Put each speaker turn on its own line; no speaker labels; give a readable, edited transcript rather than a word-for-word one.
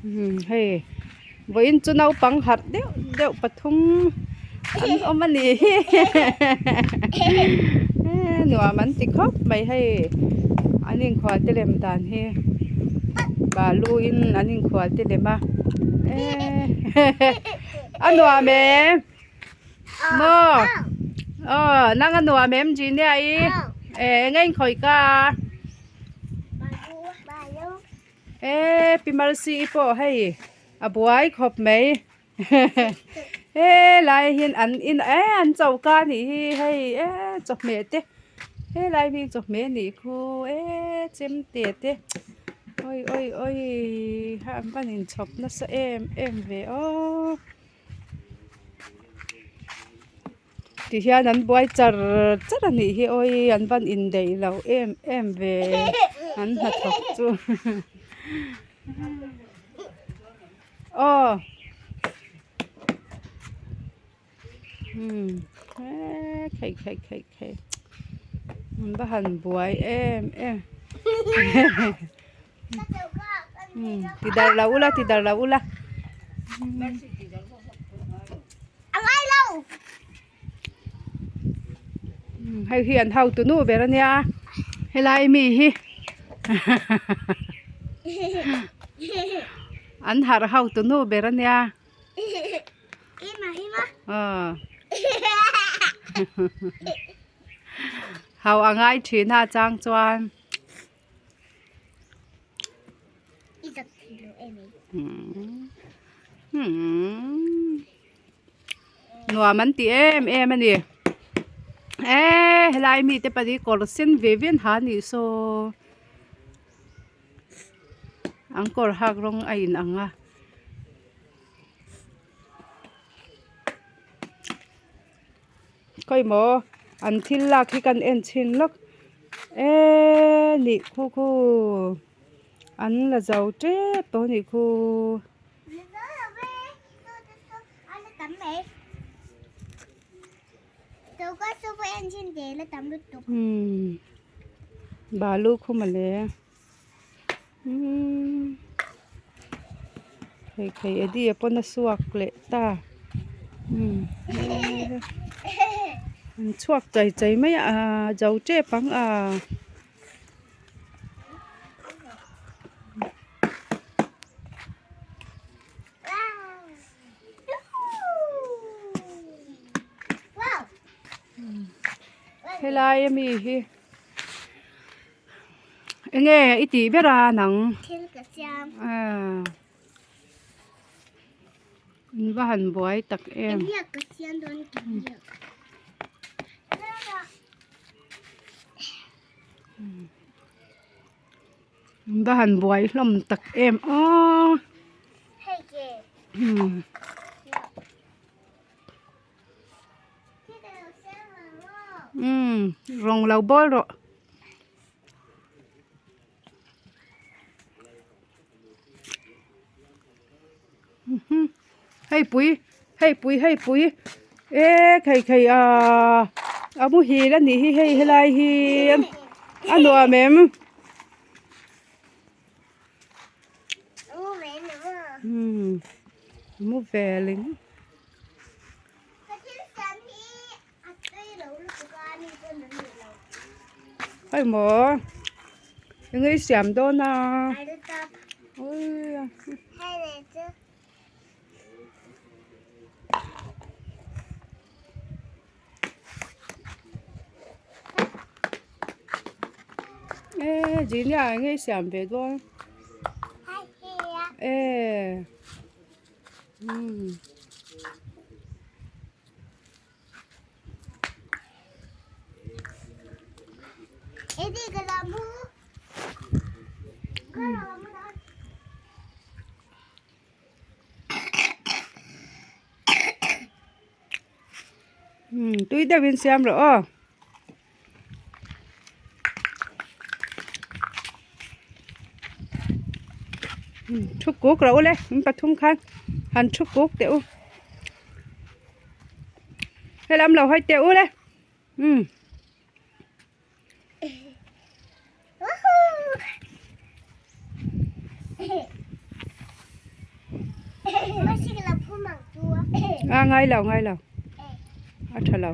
Umm hei vawiin chu naupang harh deuh deuh pathum an awm a ni hi nuam an ti khawp mai hei an inkhual te lem dan hi balu in an inkhual te lem a eee a nuam em maw aw nang a nuam em Genia i eh eng a inkhawih ka a. Eee pi Mercy i pawh hei a buai khawp mai he lai hian an in eh an choka a nih hi hei eee chawhmeh te helai hi chawhmeh a nih khu eee chemte te awi awi awi an van inchhawp nasa em em ve aww. Ti hian an buai char char a nih hi awi an van indaih loh em em ve an hnathawk chu aw umm eee kheih kheih kheih kheih an va han buai em em umm ti darh lo ula ti darh lo ula. Hei hi an hautu nu ber ania helai mi hi an harh hautu nu ber ania aw hau a ngai thin a chang chuan. Nuam an ti em em a ni eee helai mite pahnih kawr sen ve ve an ha a nih saw an kawr hak rawng a in ang a. Khawimaw an thil lak hi kan en chhin lawk eee nih khu khu an la zo tep tawh a nih khu. Umm balu khu mawle umm thei thei eddie a pawn a suak leh ta umm an chhuak chai chai mai a ah zo tep ang a. Helai ami hi enge i tih ber a nang
Thil ka siam.
Aaa in va han buai tak em.
Biak ka siam dawn ka biak.
In va han buai hlawm tak em aww.
Hei ke.
Umm. Umm rawng lo bawl rawh. Hei pui hei pui hei pui e khei khei ahh a muhil a nih hi hei helai hi a nuam em. Umm a mu velin. Hei maw eng nge i siam dawn a e Genia eng nge i siam ve dawn e umm. Tui deuhin siam rawh aw. Thu kuk rawh u le in pathum khan han thu kuk teh u helam lo hawi teh u le umm. A ngai lo ngai lo a tha lo.